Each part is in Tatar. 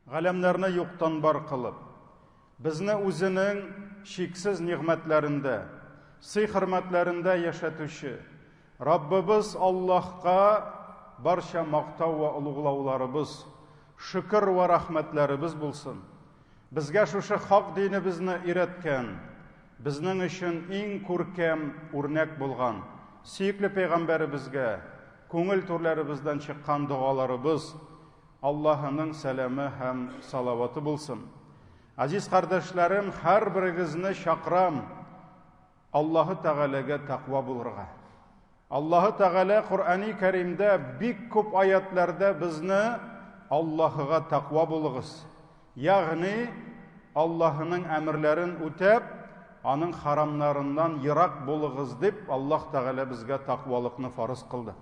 Галәмнәрне юктан бар кылып, безне үзенең чиксез нигъмәтләрендә, сый-хөрмәтләрендә яшәтүче Раббыбыз Аллаһка барча мактау вә олуглауларыбыз, шөкер вә рәхмәтләребез булсын. Безгә шушы хак динебезне өйрәткән, безнең өчен иң күркәм үрнәк булган сөекле пәйгамбәребезгә күңел түрләребездән чыккан догаларыбыз, Аллаһының сәламе һәм салаваты булсын. Азиз кардәшләрем, һәрберегезне чакырам Аллаһы Тәгаләгә тәкъва булырга. Аллаһы Тәгалә Коръәни Кәримдә бик күп аятларда безне Аллаһыга тәкъва булыгыз. Ягъни Аллаһының әмерләрен үтәп, аның харамнарыннан ерак булыгыз дип Аллаһ Тәгалә безгә тәкъвалыкны фарыз кылды.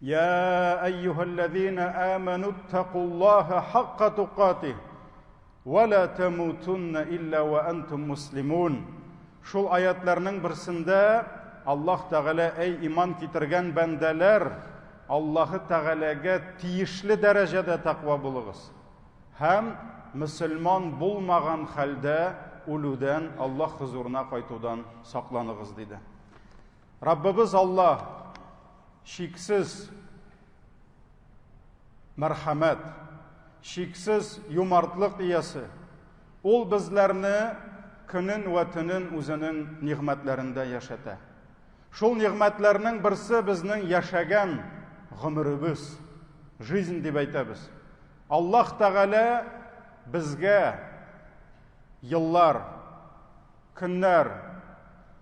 يا أيها الذين آمنوا اتقوا الله حق تقاته ولا تموتن إلا وأنتم مسلمون Шул аятларның берсендә Аллаһ Тәгалә әй иман китергән бәндәләр, Аллаһы Тәгаләгә тиешле дәрәҗәдә тәкъва булыгыз. Һәм мөселман булмаган хәлдә үлүдән, Аллаһ хозурына кайтудан сакланыгыз диде. Раббыбыз Аллаһ чиксез мәрхәмәт, чиксез юмартлык иясе. Ул безләрне көнен вә төнен үзенең нигъмәтләрендә яшәтә. Шул нигъмәтләрнең берсе безнең яшәгән гомеребез, жизнь дип әйтәбез. Аллаһ Тәгалә безгә еллар, көннәр,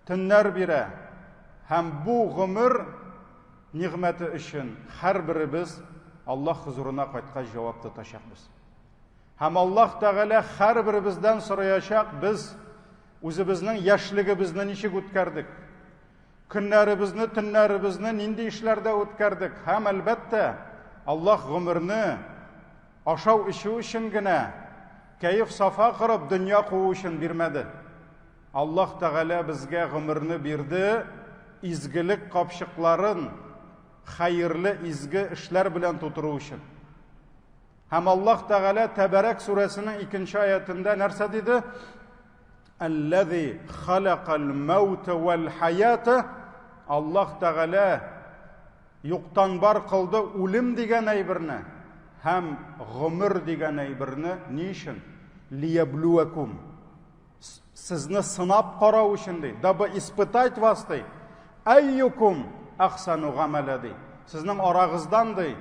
төннәр бирә һәм бу гомер нигъмәте өчен һәрберебез Аллаһ хозурына кайткач җавап тотачакбыз. Һәм Аллаһ Тәгалә һәрберебездән сораячак, без үзебезнең яшьлегебезне ничек үткәрдек? Көннәребезне, төннәребезне нинди эшләрдә үткәрдек? Һәм әлбәттә, Аллаһ гомерне Ашау-эчү өчен генә, кәеф-сафа корып, дөнья куу өчен бирмәде. Аллаһ Тәгалә безгә гомерне бирде, изгелек капчыкларын хәерле изге эшләр белән тутыру өчен. Һәм Аллаһ Тәгалә Тәбәрәк сүрәсенең икенче аятында нәрсә диде? Әлләзи халакал маута вәл хаята. Аллаһ Тәгалә юктан бар кылды үлем дигән әйберне һәм гомер дигән әйберне ни өчен? Лияблуакум. Сезне сынап карау өчен ди. Дабы испытать вас ди. Әйюкум ахсану гамәлә ди. Сезнең арагыздан ди,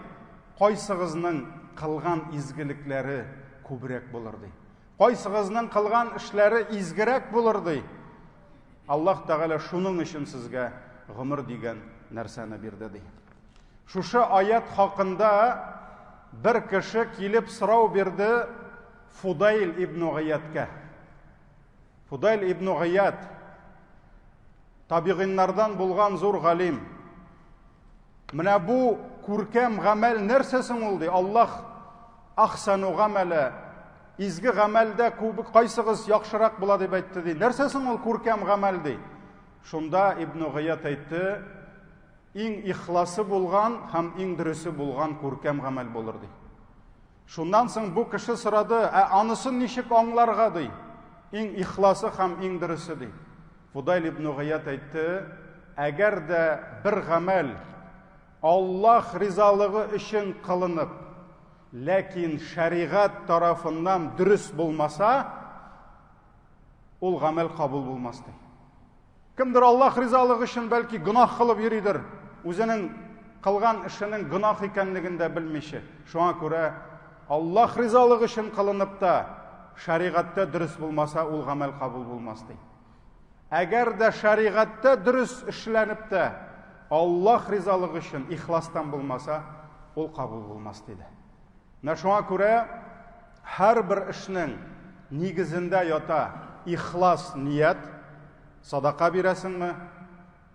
кайсыгызның кылган изгелекләре күбрәк булыр ди. Кайсыгызның кылган эшләре изгерәк булыр ди. Аллаһ Тәгалә шуның өчен сезгә гомер дигән нәрсәне бирде ди. Шушы аят хакында бер кеше килеп сорау бирде Фудайл ибн Гыядка. Фудайл ибн Гыяд табигыйннардан булган зур галим. Менә бу күркәм гамәл нәрсә соң ул ди? Аллаһ ахсану гамәлә изге гамәлдә күбе кайсыгыз яхшырак була дип әйтте ди. Нәрсә соң ул күркәм гамәл ди? Шунда Ибн Гыят әйтте, иң ихласы булган һәм иң дөресе булган күркәм гамәл булыр ди. Шуннан соң бу кеше сорады, ә анысын ничек аңларга ди? Иң ихласы һәм иң дөресе ди. Фудайл ибн Гыят әйтте, әгәр дә бер гамәл Аллаһ ризалыгы өчен кылынып, ләкин шәригать тарафыннан дөрес булмаса, ул гамәл кабул булмас ди. Кемдер Аллаһ ризалыгы өчен бәлки гөнаһ кылып йөридер, үзенең кылган эшенең гөнаһ икәнлеген дә белмичә. Шуңа күрә Аллаһ ризалыгы өчен кылынып та, шәригатьтә дөрес булмаса, ул гамәл кабул булмас ди. Әгәр дә шәригатьтә дөрес эшләнеп тә, Аллаһ ризалыгы өчен ихластан булмаса, ул кабул булмас диде. Менә шуңа күрә һәрбер эшнең нигезендә ята ихлас ният, садака бирәсеңме,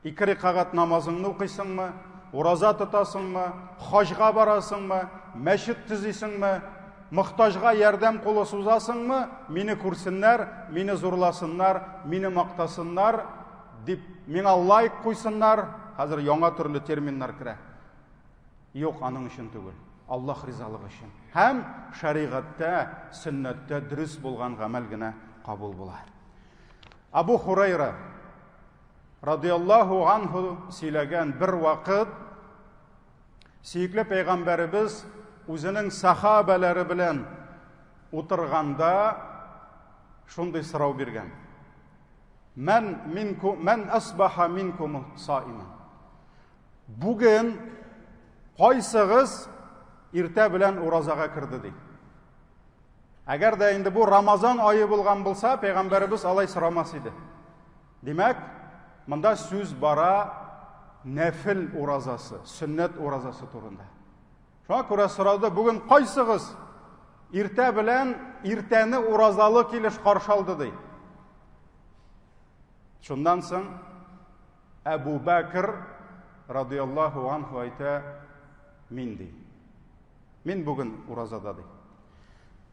ике рикагать намазыңны укыйсыңмы, ураза тотасыңмы, хаҗга барасыңмы, мәчет төзисеңме, мохтаҗга ярдәм кулы сузасыңмы, мине күрсеннәр, мине зурласыннар, мине мактасыннар дип, миңа лайк куйсыннар, хәзер яңа төрле терминнар керә. Юк, аның өчен түгел. Аллаһ ризалыгы өчен. Һәм шәригатьтә, сөннәттә дөрес булган гамәл генә кабул була. Абу Хурайра радиаллаһу анһу сөйләгән бер вакыт сөекле пәйгамбәребез үзенең сахабәләре белән утырганда шундый сорау биргән. Мән минку мән асбаха минкум саиман. Бүген кайсыгыз иртә белән уразага керде ди. Әгәр дә инде бу Рамазан ае булган булса, пәйгамбәребез алай сорамас иде. Димәк, монда сүз бара нәфил уразасы, сөннәт уразасы турында. Шуңа күрә сорады, бүген кайсыгыз иртә белән иртәне уразалы килеш каршы алды ди. Шуннан соң Әбу Бәкр радиаллаһу анху әйтә, мин ди. Мин бүген уразада ди.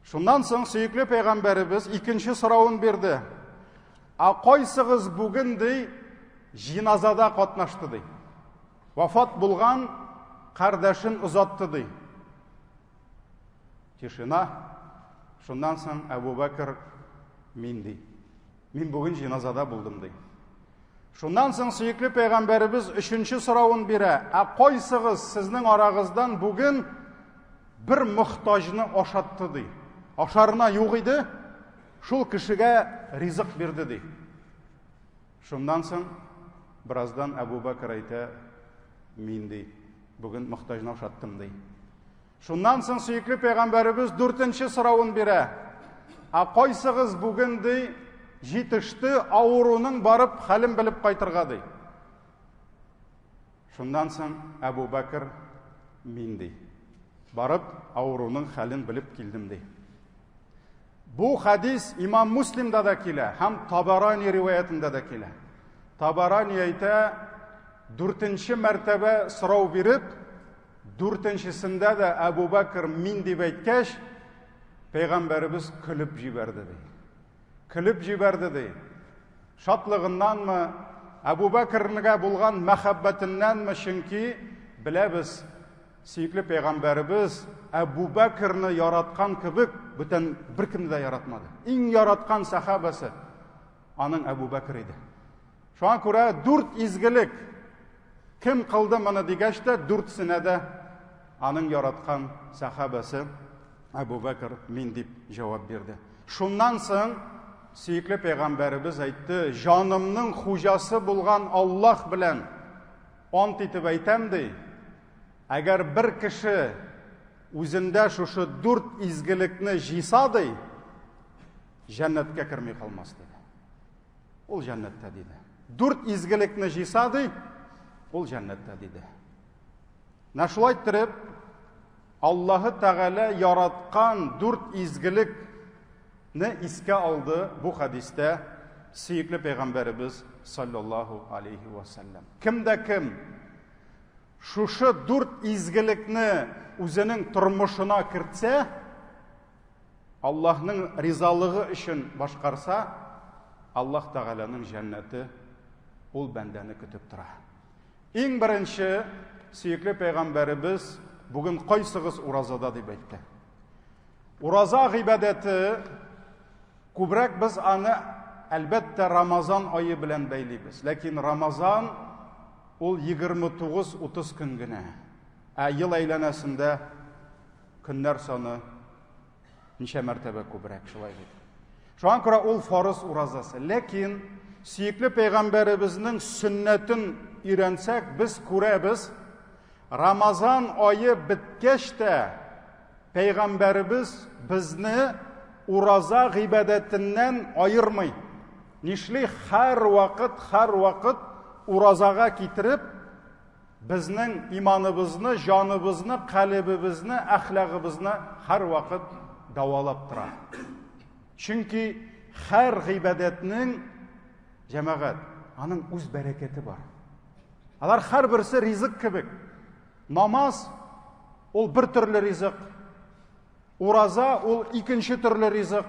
Шуннан соң сөекле пәйгамбәребез икенче соравын бирде. Ә кайсыгыз бүген ди җиназада катнашты ди. Вафат булган кардәшен озатты ди. Тишина. Шуннан соң Әбу Бәкр мин ди. Мин бүген җиназада булдым ди. Шуннан соң сөекле пәйгамбәребез өченче соравын бирә. Ә кайсыгыз сезнең арагыздан бүген бер мохтаҗны ашатты ди. Ашарына юк иде, шул кешегә ризык бирде ди. Шуннан соң бераздан Әбу Бәкр әйтә, мин ди, бүген мохтаҗны ашаттым ди. Шуннан соң сөекле пәйгамбәребез дүртенче соравын бирә. Ә кайсыгыз бүген ди җитеште авыруның барып хәлен белеп кайтырга ди. Шуннан соң Әбу Бәкр мин ди. Барып авыруның хәлен белеп килдем ди. Бу хадис Имам Муслимда да килә һәм Табарани риваятендә дә килә. Табарани әйтә, дүртенче мәртәбә сорау биреп, Дүртенчесендә дә Әбу Бәкер мин дип әйткәч, пәйгамбәребез көлеп җибәрде ди. Көлеп җибәрде ди. Шатлыгыннанмы, Әбу Бәкернегә булган мәхәббәтеннәнме, чөнки беләбез, сөекле пәйгамбәребез Әбу Бәкерне яраткан кебек бүтән беркемне дә яратмады. Иң яраткан сәхабәсе аның Әбу Бәкер иде. Шуңа күрә дүрт изгелек кем кылды моны дигәч тә, дүртсенә дә аның яраткан сәхабәсе Әбу Бәкер мин дип җавап бирде. Шуннан соң сөекле пәйгамбәребез әйтте, җанымның хуҗасы булган Аллаһ белән ант итеп әйтәм ди, әгәр бер кеше үзендә шушы дүрт изгелекне җыйса ди, җәннәткә керми калмас диде. Ул җәннәттә диде. Дүрт изгелекне җыйса ди, ул җәннәттә диде. Менә шулай иттереп, Аллаһы Тәгалә яраткан дүрт изгелекне искә алды бу хәдистә сөекле пәйгамбәребез саллаллаһу алейхи ва саллям. Кем дә кем шушы дүрт изгелекне үзенең тормышына кертсә, Аллаһның ризалыгы өчен башкарса, Аллаһ Тәгаләнең җәннәте ул бәндәне көтеп тора. Иң беренче сөекле пәйгамбәребез бүген кайсыгыз уразада дип әйтте. Ураза гыйбадәте күбрәк без аны әлбәттә Рамазан ае белән бәйлибез. Ләкин Рамазан ул 29-30 көн генә. Ә ел әйләнәсендә көннәр саны ничә мәртәбә күбрәк, шулай бит. Шуңа күрә ул фарыз уразасы. Ләкин сөекле пәйгамбәребезнең сөннәтен өйрәнсәк, без күрәбез, Рамазан ае беткәч тә пәйгамбәребез безне ураза гыйбадәтеннән аермый. Нишли һәрвакыт, һәрвакыт уразага китереп, Безнең иманыбызны, җаныбызны, калебебезне, әхлагыбызны һәрвакыт дәвалап тора. Чөнки һәр гыйбадәтнең җәмәгать, аның үз бәрәкәте бар. Алар һәрберсе ризык кебек. Намаз ул бер төрле ризык. Ураза ул икенче төрле ризык.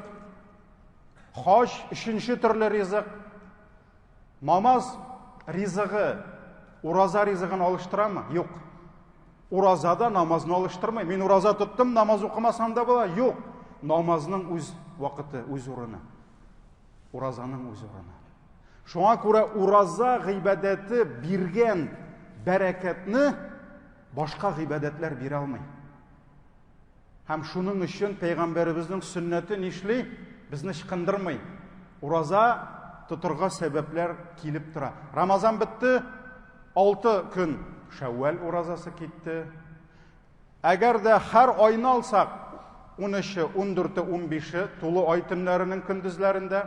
Хаҗ өченче төрле ризык. Намаз ризыгы ураза ризыгын алыштырамы? Юк. Ураза да намазны алыштырмый. Мин ураза тоттым, намаз укымасам да була. Юк. Намазның үз вакыты, үз урыны. Уразаның үз урыны. Шуңа күрә ураза гыйбадәте биргән бәрәкәтне башка гыйбадәтләр бирә алмый. Һәм шуның өчен пәйгамбәребезнең сөннәте нишли? Безне ычкындырмый. Ураза тотырга сәбәпләр килеп тора. Рамазан бетте, 6 көн Шәүвәл уразасы китте. Әгәр дә һәр айны алсак, 13-е, 14-е, 15-е тулы ай төннәренең көндезләрендә.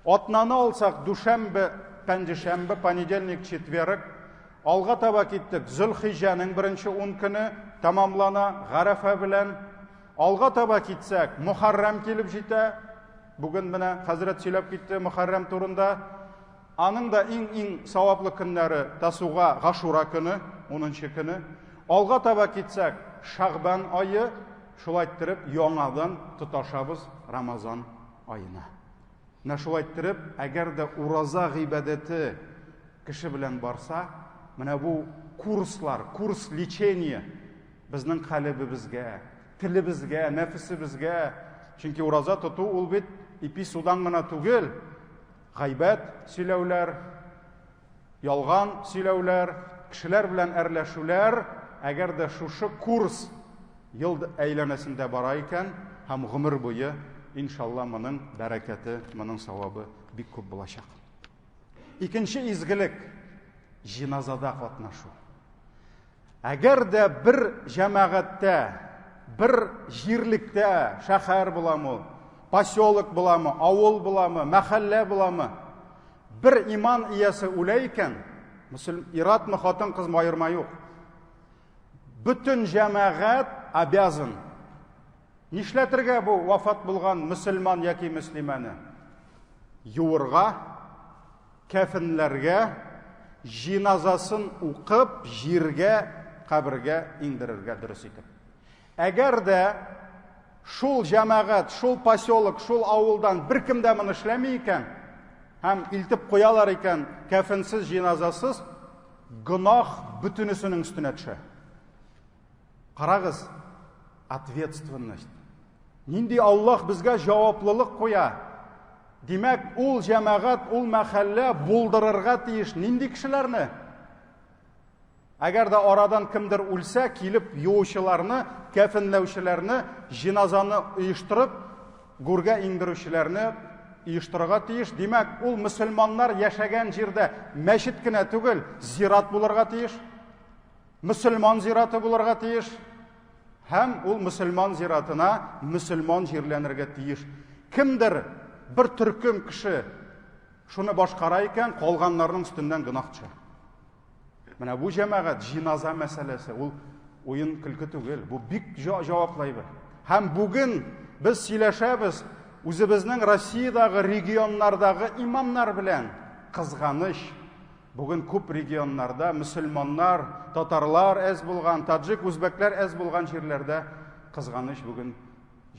Атнаны алсак, дүшәмбе, пәнҗешәмбе, понедельник, четверг. Алга таба киттек, Зөлхиҗәнең беренче 10 көне тәмамлана Гарәфә белән. Алга таба китсәк, Мөхәррәм килеп җитә. Бүген менә хәзрәт сөйләп китте Мөхәррәм турында. Аның да иң-иң саваплы көннәре Тасуга, Гашура көне, 10 көне. Алга таба китсәк, Шагбан ае, шулай иттереп яңадан тоташабыз Рамазан аена. Менә шулай иттереп, әгәр дә ураза гыйбадәте кеше белән барса, менә бу курслар, курс лечения безнең калебебезгә, телебезгә, нәфесебезгә, чөнки ураза тоту ул бит ипи судан гына түгел, Гайбәт сөйләүләр, ялган сөйләүләр, кешеләр белән әрләшүләр, әгәр дә шушы курс ел әйләнәсендә бара икән, һәм гомер буе, иншалла, моның бәрәкәте, моның савабы бик күп булачак. Икенче изгелек җиназада катнашу. Әгәр дә бер җәмәгатьтә, бер җирлектә, шәһәр буламы, поселок буламы, авыл буламы, мәхәллә буламы, бер иман иясе үлә икән, мөселм иратмы, хатын-кызмы аерма юк. Бөтен җәмәгать обязан. Нишләтергә бу вафат булган мөселман яки мөслимәне? Юырга, кәфенләргә, җиназасын укып, җиргә, кабергә иңдерергә дөрес итеп. Әгәр дә шул җәмәгать, шул поселок, шул авылдан беркем дә моны эшләми икән, һәм илтеп куялар икән кәфенсез, җиназасыз, гөнаһ бөтенесенең өстенә төшә. Карагыз, ответственность. Нинди Аллаһ безгә җаваплылык куя? Димәк, ул җәмәгать, ул мәхәллә булдырырга тиеш нинди кешеләрне? Әгәр дә арадан кемдер үлсә, килеп юучыларны, кәфенләүчеләрне, җиназаны оештырып, гүргә иңдерүчеләрне оештырырга тиеш. Димәк, ул мөселманнар яшәгән җирдә мәчет кенә түгел, зират булырга тиеш. Мөселман зираты булырга тиеш. Һәм ул мөселман зиратына мөселман җирләнергә тиеш. Кемдер бер төркем кеше шуны башкара икән, калганнарның өстеннән гөнаһ төшә. Менә бу җәмәгать җиназа мәсьәләсе, ул уен көлке түгел, бу бик җаваплы әйбер. Һәм бүген без сөйләшәбез үзебезнең Россиядәге регионнардагы имамнар белән. Кызганыч, Бүген күп регионнарда мөселманнар, татарлар әз булган, таджик, үзбәкләр әз булган җирләрдә кызганыч бүген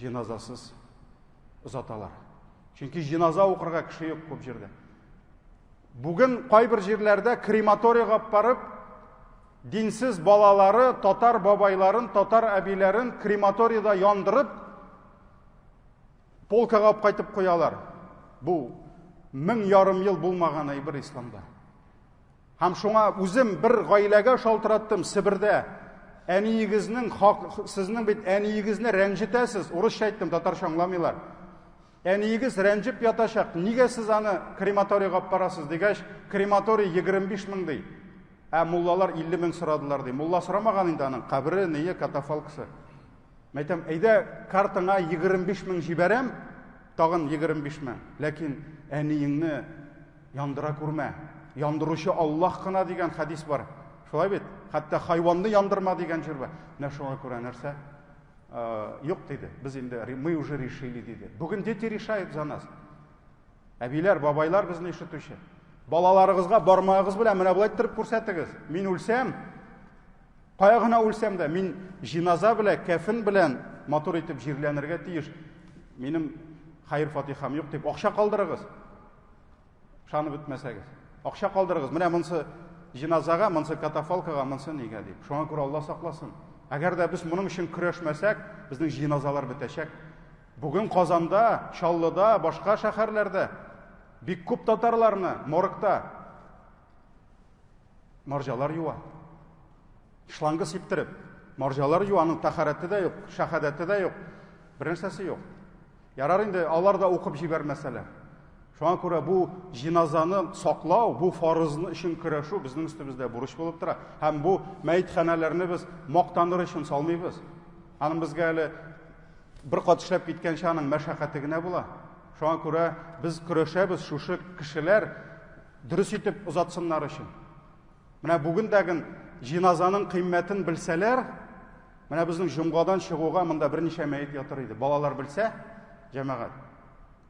җиназасыз озаталар. Чөнки җиназа укырга кеше юк күп җирдә. Бүген кайбер җирләрдә крематорийга барып, динсез балалары татар бабайларын, татар әбиләрен крематорийда яндырып, Полкага алып кайтып куялар. Бу 1500 ел булмаган әйбер исламда. Һәм шуңа үзем бер гаиләгә шалтыраттым Себердә. Әниегезнең хак, сезнең бит әниегезне рәнҗетәсез. Урысча әйттем, татарча аңламыйлар. Әниегез рәнҗеп ятачак. Нигә сез аны крематорийга алып барасыз дигәч, крематорий 25 мең ди. Ә муллалар 50 мең сорадылар ди. Мулла сорамаган инде аның кабере, ние, катафалкасы. Мәйтәм, әйдә, картаңа 25 мең җибәрәм, тагын 25 мең. Ләкин әниеңне яндыра күрмә. Яндыручы Аллаһ кына дигән хәдис бар. Шулай бит? Хәтта хайванны яндырма дигән җир бар. Менә шуңа күрә нәрсә? Юк диде. Без инде мы уже решили диде. Бүген дети решают за нас. Әбиләр, бабайлар безне ишетүче. Балаларыгызга бармагыгыз белән менә болай иттереп күрсәтегез. Мин үлсәм, Кая гына үлсәм дә, мин җиназа белән, кәфен белән матур итеп җирләнергә тиеш. Минем хәер фатихам юк дип акча калдырыгыз. Ышанып бетмәсәгез. Акча калдырыгыз. Менә монысы җиназага, монсы катафалкага, монсы нигә дип. Шуңа күрә Алла сакласын. Әгәр дә без моның өчен көрәшмәсәк, безнең җиназалар бетәчәк. Бүген Казанда, Чаллыда, башка шәһәрләрдә бик күп татарларны моргта марҗалар юа. Шланга сиптереп, марҗалар юа, аның тәһарәте дә юк, шәһадәте дә юк, бернәрсәсе юк. Ярар инде, алар да укып җибәрмәсәләр. Шуңа күрә бу җиназаны саклау, бу фарызны өчен көрәшү безнең өстебездә бурыч булып тора. Һәм бу мәетханәләрне без мактаныр өчен салмыйбыз. Аның безгә әле бер кат эшләп киткәнче аның мәшәкате генә була. Шуңа күрә без көрәшәбез шушы кешеләр дөрес итеп озатсыннар өчен. Менә бүген дәген җиназаның кыйммәтен белсәләр, менә безнең җомгадан чыгуга монда берничә мәет ятыр иде. Балалар белсә, җәмәгать.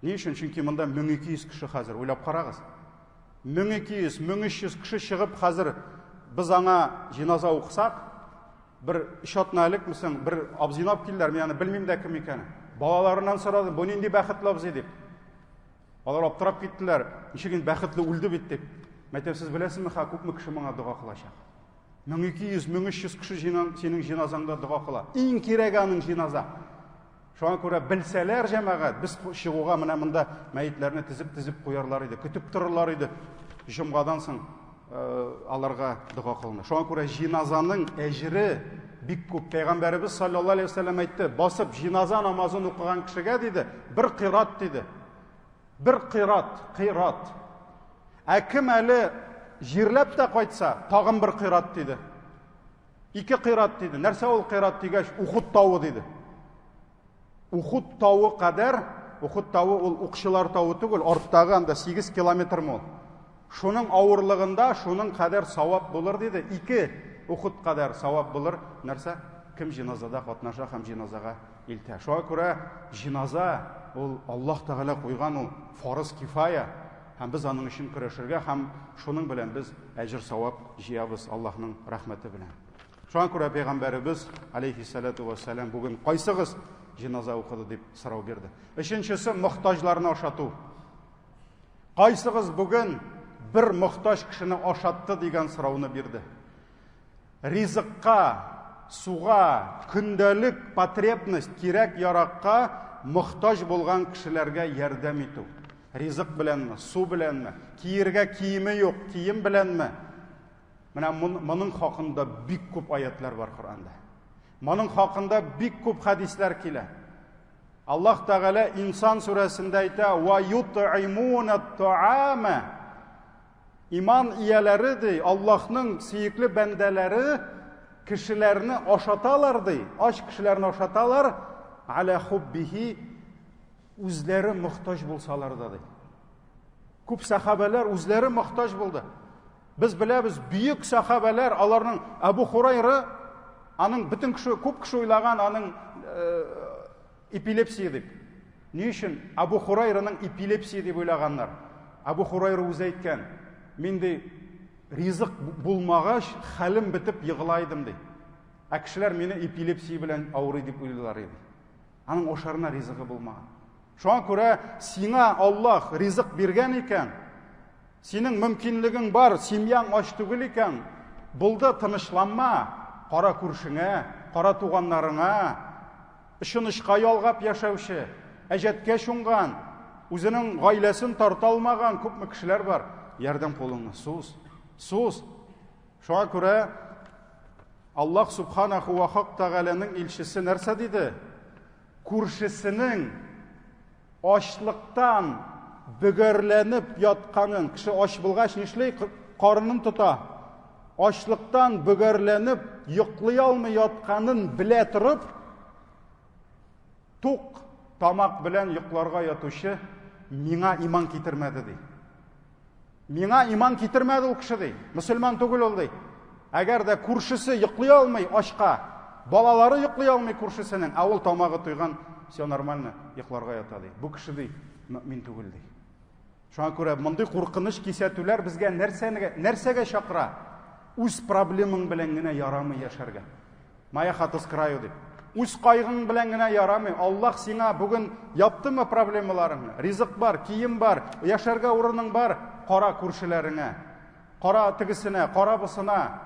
Ни өчен? Чөнки монда 1200 кеше хәзер, уйлап карагыз. 1200, 1300 кеше чыгып хәзер без аңа җиназа укысак, бер өч атна элек мисең бер абзыйны алып килделәр, мин аны белмим дә кем икәнен. Балаларыннан сорадым, бу нинди бәхетле абзый дип. Алар аптырап киттеләр, ничек инде бәхетле үлде бит дип. Мәйтәм, сез беләсезме, ха, күпме кеше моңа дога кылачак? 1200, 1300 кеше синең җиназаңда дога кыла. Иң кирәге аның җиназа. Шуңа күрә белсәләр, җәмәгать, без чыгуга менә монда мәетләрне тезеп-тезеп куярлар иде, көтеп торырлар иде. Җомгадан соң аларга дога кылына. Шуңа күрә җиназаның әҗере бик күп. Пәйгамбәребез саллаллаһу алейһи вәсәлләм әйтте, басып җиназа намазын укыган кешегә диде, бер кыйрат диде. Бер кыйрат, кыйрат. Ә кем әле җирләп тә кайтса, тагын бер кыйрат диде. Ике кыйрат диде. Нәрсә ул кыйрат дигәч, Ухуд тавы диде. Ухуд тавы кадәр, Ухуд тавы ул укчылар тавы түгел, арттагы анда 8 километр мул. Шуның авырлыгында шуның кадәр савап булыр диде. Ике Ухуд кадәр савап булыр. Нәрсә? Кем җиназада катнаша һәм җиназага илтә. Шуңа күрә җиназа ул Аллаһ Тәгалә куйган ул фарыз кифая һәм без аның өчен көрәшергә һәм шуның белән без әҗер савап җыябыз Аллаһның рәхмәте белән. Шуңа күрә пәйгамбәребез алейхиссалату вассалам бүген кайсыгыз җиназа укыды дип сорау бирде. Өченчесе мохтаҗларны ашату. Кайсыгыз бүген бер мохтаҗ кешене ашатты дигән сорауны бирде. Ризыкка, суга, көндәлек потребность, кирәк-яракка мохтаҗ булган кешеләргә ярдәм итү. Ризык беләнме, су беләнме, киергә киеме юк, кием беләнме? Менә моның хакында бик күп аятлар бар Коръәндә. Моның хакында бик күп хәдисләр килә. Аллаһ Тәгалә Инсан сүрәсендә әйтә: "Ва ютъимуна ат-таама" Иман ияләре ди, Аллаһның сөекле бәндәләре кешеләрне ашаталар ди, ач кешеләрне ашаталар, аля хуббихи үзләре мохтаҗ булсалар да ди. Күп сахабәләр үзләре мохтаҗ булды. Без беләбез, бөек сахабәләр, аларның Әбу Хурайра, аның бөтен кеше, күп кеше уйлаган аның э, эпилепсия дип. Ни өчен Абу Хурайраның эпилепсия дип уйлаганнар? Абу Хурайра үзе әйткән, мин ди ризык булмагач, хәлем бетеп егыла идем ди. Ә кешеләр мине эпилепсия белән авырый дип уйлыйлар иде. Аның ашарына ризыгы булмаган. Шуңа күрә сиңа Аллаһ ризык биргән икән, синең мөмкинлегең бар, семьяң ач түгел икән, булды, тынычланма, кара күршеңә, кара туганнарыңа, Очын-очка ялгап яшәүче, әҗәткә чумган, үзенең гаиләсен тарта алмаган күпме кешеләр бар. Ярдәм кулыңны суз. Суз. Шуңа күрә Аллаһ Субханаху ва Хак Тәгаләнең илчесе нәрсә диде? Күршесенең ачлыктан бөгәрләнеп ятканын, кеше ач булгач нишли? Карынын тота. Ачлыктан бөгәрләнеп йоклый алмый ятканын белә торып, тук тамак белән йокларга ятучы миңа иман китермәде ди. Миңа иман китермәде ул кеше ди. Мөселман түгел ул ди. Әгәр дә күршесе йоклый алмый ачка, балалары йоклый алмый күршесенең, ә ул тамагы туйган, все нормально, йокларга ята ди. Бу кеше ди, мөмин түгел ди. Шуңа күрә мондый куркыныч кисәтүләр безгә нәрсәгә, нәрсәгә чакыра? Үз проблемаң белән генә ярамый яшәргә. Моя хата с краю дип. Үз кайгың белән генә ярамый. Аллаһ сиңа бүген яптымы проблемаларыңны? Ризык бар, кием бар, яшәргә урының бар. Кара күршеләреңә. Кара тегесенә, кара бусына.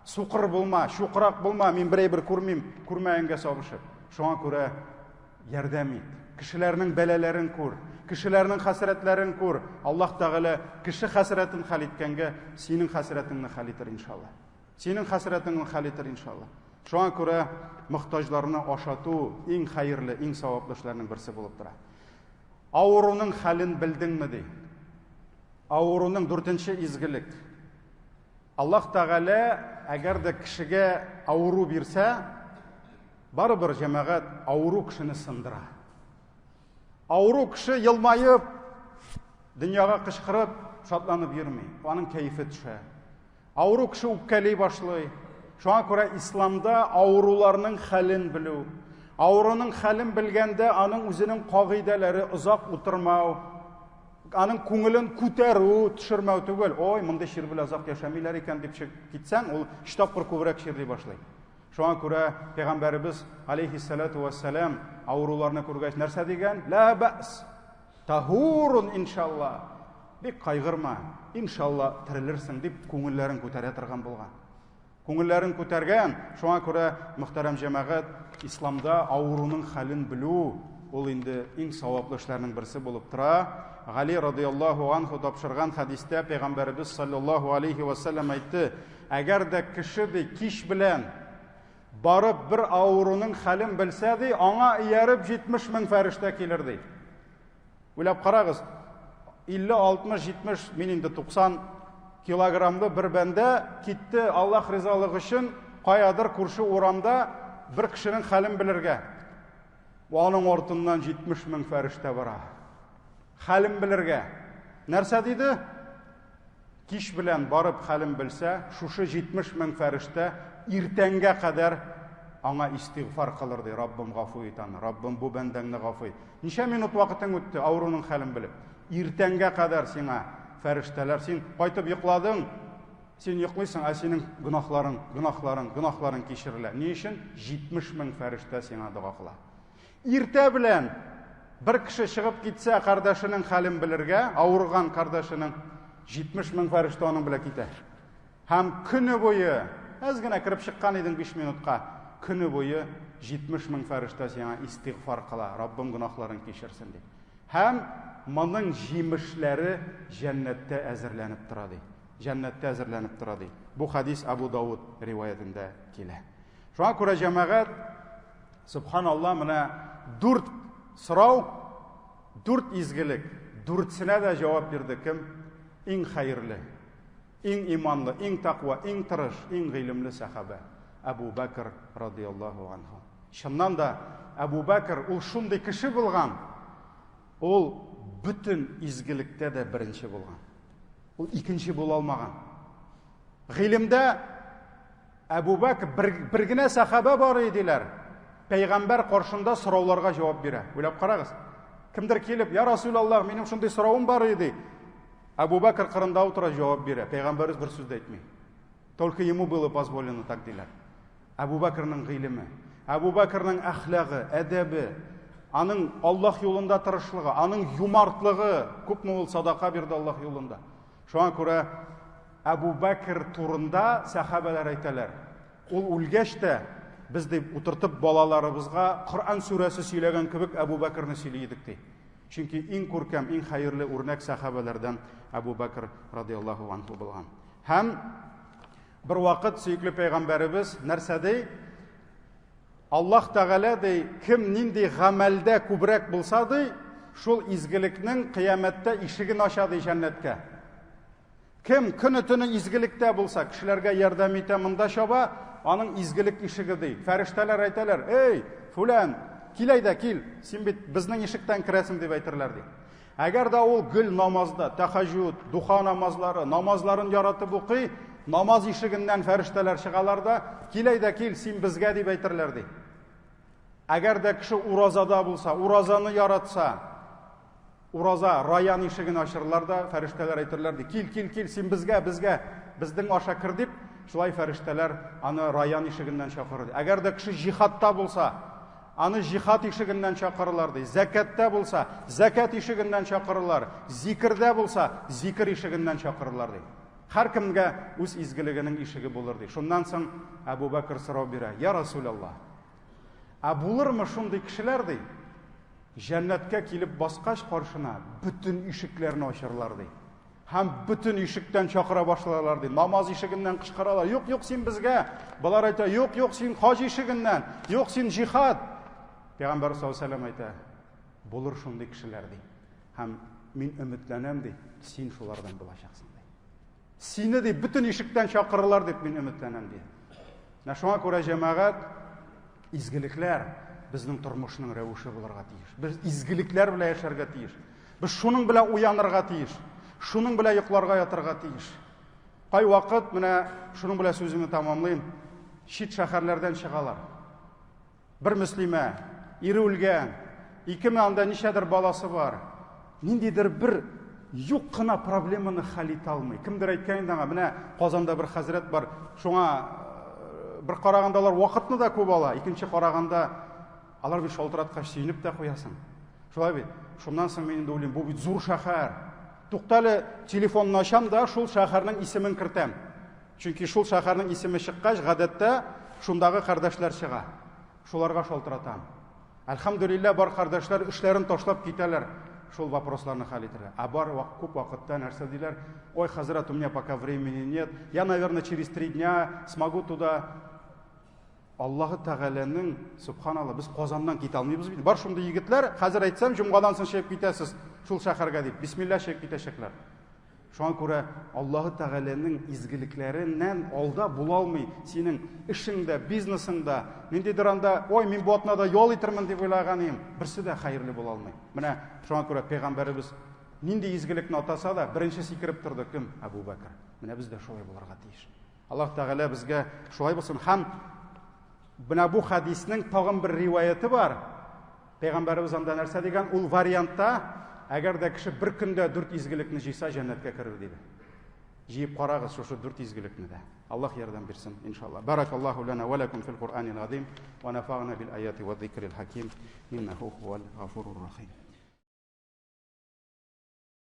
Сукыр булма, чукрак булма, мин бер әйбер күрмим, күрмәгәнгә сабышып. Шуңа күрә ярдәм ит. Кешеләрнең бәлаләрен күр, кешеләрнең хәсрәтләрен күр. Аллаһ Тәгалә кеше хәсрәтен хәл иткәнгә, синең хәсрәтеңне хәл итер иншалла. Синең хәсрәтеңне хәл итер иншалла. Шуңа күрә мохтаҗларны ашату иң хәерле, иң саваплы эшләрнең берсе булып тора. Авыруның хәлен белдеңме ди. Авыруның дүртенче изгелек. Аллаһ Тәгалә әгәр дә кешегә авыру бирсә, барыбер җәмәгать авыру кешене сындыра. Авыру кеше елмаеп, дөньяга кычкырып, шатланып йөрми. Аның кәефе төшә. Авыру кеше үпкәли башлый. Шуңа күрә исламда авыруларның хәлен белү, авыруның хәлен белгәндә аның үзенең кагыйдәләре озак утырмау, аның күңелен күтәрү, төшермәү түгел. Ой, мондый чир белән озак яшәмиләр икән дип китсәң, ул өч тапкыр күбрәк чирли башлый. Шуңа күрә пәйгамбәребез алейхиссалату вассалам авыруларны күргәч нәрсә дигән? Ла бәс. Тахурун иншалла. Бик кайгырма, иншалла терелерсең дип күңелләрен күтәрә торган булган. Күңелләрен күтәргән, шуңа күрә, мөхтәрәм җәмәгать, исламда авыруның хәлен белү ул инде иң саваплы эшләрнең берсе булып тора. Гали радияллаһу анху тапшырган хәдистә пәйгамбәребез саллаллаһу алейхи ва саллям әйтте, әгәр дә кеше ди кич белән барып бер авыруның хәлен белсә ди, аңа ияреп 70 мең фәрештә килер ди. Уйлап карагыз, 50, 60, 70, мин инде 90 килограммлы бер бәндә китте Аллаһ ризалыгы өчен каядыр күрше урамда бер кешенең хәлен белергә. Аның артыннан 70 мең фәрештә бара. Хәлен белергә. Нәрсә диде? Кич белән барып хәлен белсә, шушы 70 мең фәрештә иртәнгә кадәр аңа истигъфар кылыр ди. Раббым гафу ит аны. Раббым бу бәндәңне гафу ит. Ничә минут вакытың үтте авыруның хәлен белеп? Иртәнгә кадәр сиңа фәрештәләр, син кайтып йокладың, син йоклыйсың, ә синең гөнаһларың, гөнаһларың, гөнаһларың кичерелә. Ни өчен? 70 мең фәрештә сиңа дога кыла. Иртә белән бер кеше чыгып китсә, кардәшенең хәлен белергә, авырган кардәшенең 70 мең фәрештә аның белән китә. Һәм көне буе, әз генә кереп чыккан идең 5 минутка, көне буе 70 мең фәрештә сиңа истигъфар кыла, Раббым гөнаһларын кичерсен дип. Һәм моның җимешләре җәннәттә әзерләнеп тора ди. Җәннәттә әзерләнеп тора ди. Бу хадис Абу Дауд риваятендә килә. Шуңа күрә җәмәгать Субханалла, менә дүрт сорау, дүрт изгелек, дүртсенә дә җавап бирде кем? Иң хәерле, иң иманлы, иң тәкъва, иң тырыш, иң гыйлемле сәхабә Әбу Бәкр радияллаһу анһу. Чыннан да Әбу Бәкр ул шундый кеше булган, ул бөтен изгелектә дә беренче булган. Ул икенче була алмаган. Гыйлемдә Әбу Бәкр бер, бер генә сәхабә бар иде диләр. Пәйгамбәр каршында сорауларга җавап бирә. Уйлап карагыз. Кемдер килеп, "Я Расулаллаһ, минем шундый соравым бар иде." Әбу Бәкр кырында утыра җавап бирә. Пәйгамбәребез бер сүз дә әйтми. Только ему было позволено так диләр. Әбу Бәкрнең гыйлеме, Әбу Бәкрнең әхлагы, әдәбе, аның Аллаһ юлында тырышлыгы, аның юмартлыгы, күпме ул садака бирде Аллаһ юлында. Шуңа күрә Әбу Бәкер турында сәхабәләр әйтәләр. Ул үлгәч тә, без дип утыртып балаларыбызга Коръән сүрәсе сөйләгән кебек Әбу Бәкерне сөйли идек ди. Чөнки иң күркәм, иң хәерле үрнәк сәхабәләрдән Әбу Бәкер радияллаһу анху булган. Һәм бер вакыт сөекле пәйгамбәребез нәрсә ди? Аллаһ Тәгалә ди, кем нинди гамәлдә күбрәк булса ди, шул изгелекнең кыямәттә ишеген ача ди җәннәткә. Кем көне-төне изгелектә булса, кешеләргә ярдәм итә, монда чаба, аның изгелек ишеге ди. Фәрештәләр әйтәләр, "Эй, фүлән, кил әйдә, кил, син бит безнең ишектән керәсең" дип әйтерләр ди. Әгәр дә ул гел намазда, тәхәҗүд, духа намазлары, намазларын яратып укый, намаз ишегеннән фәрештәләр чыгалар да, кил әйдә, кил, син безгә дип әйтерләр ди. Әгәр дә кеше уразада булса, уразаны яратса, ураза раян ишеген ачырлар да, фәрештәләр әйтерләр ди, кил, кил, кил, син безгә, безгә, безнең аша кер дип, шулай фәрештәләр аны раян ишегеннән чакырыр. Әгәр дә кеше җихадта булса, Аны җихад ишегеннән чакырырлар ди. Зәкәттә булса, зәкәт ишегеннән чакырырлар. Зикердә булса, зикер ишегеннән чакырырлар ди. Һәркемгә үз изгелегенең ишеге булыр ди. Шуннан соң Әбу Бәкер сорау бирә. Я Расулаллаһ, ә булырмы шундый кешеләр ди? Җәннәткә килеп баскач каршына бөтен ишекләрне ачарлар ди. Һәм бөтен ишектән чакыра башларлар ди. Намаз ишегеннән кычкыралар. Юк, юк, син безгә. Болар әйтә, юк, юк, син хаҗ ишегеннән. Юк, син җихад. Пәйгамбәр саллаллаһу алейһи әйтә, булыр шундый кешеләр ди. Һәм мин өметләнәм ди, син шулардан булачаксың ди. Сине ди бөтен ишектән чакырырлар дип мин өметләнәм ди. Менә шуңа күрә җәмәгать изгелекләр безнең тормышның рәвеше булырга тиеш. Без изгелекләр белән яшәргә тиеш. Без шуның белән уянырга тиеш. Шуның белән йокларга ятырга тиеш. Кай вакыт менә шуның белән сүземне тәмамлыйм. Чит шәһәрләрдән чыгалар. Бер мөслимә, ире үлгән, икеме анда ничәдер баласы бар. Ниндидер бер юк кына проблеманы хәл итә алмый. Кемдер әйткән инде аңа, менә Казанда бер хәзрәт бар, шуңа э, бер караганда алар вакытны да күп ала, икенче караганда алар бит шалтыраткач сөенеп тә куясың. Шулай бит. Шуннан соң мин инде уйлыйм, бу бит зур шәһәр. Туктале, телефонны ачам да шул шәһәрнең исемен кертәм. Чөнки шул шәһәрнең исеме чыккач, гадәттә, шундагы кардәшләр чыга. Шуларга шалтыратам. Әлхәмдүлилләһ, бар кардәшләр эшләрен ташлап китәләр, шул вопросларны хәл итәргә. Ә бар күп вакытта нәрсә диләр? Ой, хәзрәт, у меня пока времени нет. Я, наверное, через три дня смогу туда. Аллаһы Тәгаләнең, субханалла, без Казаннан китә алмыйбыз бит. Бар шундый егетләр, хәзер әйтсәм, җомгадан соң чыгып китәсез шул шәһәргә дип. Бисмилла чыгып китәчәкләр. Шуңа күрә Аллаһы Тәгаләнең изгелекләреннән алда була алмый. Синең эшең дә, бизнесың да, ниндидер анда, ой, мин бу атнада ял итермен дип уйлаган идем, берсе дә хәерле була алмый. Менә шуңа күрә пәйгамбәребез нинди изгелекне атаса да, беренче сикереп торды кем? Әбу Бәкер. Менә без дә шулай булырга тиеш. Аллаһ Тәгалә безгә шулай булсын. Һәм менә бу хәдиснең тагын бер риваяте бар. Пәйгамбәребез анда нәрсә дигән? Ул вариантта, әгәр дә кеше бер көндә дүрт изгелекне җыйса, җәннәткә керер диде. Җыеп карагыз шушы дүрт изгелекне дә. Аллаһ ярдәм бирсен, иншалла. Баракаллаһу лана ва лакум фил Куръанил азим ва нафагна бил аяти ва зикрил хаким. Иннаху хувал гафурур рахим.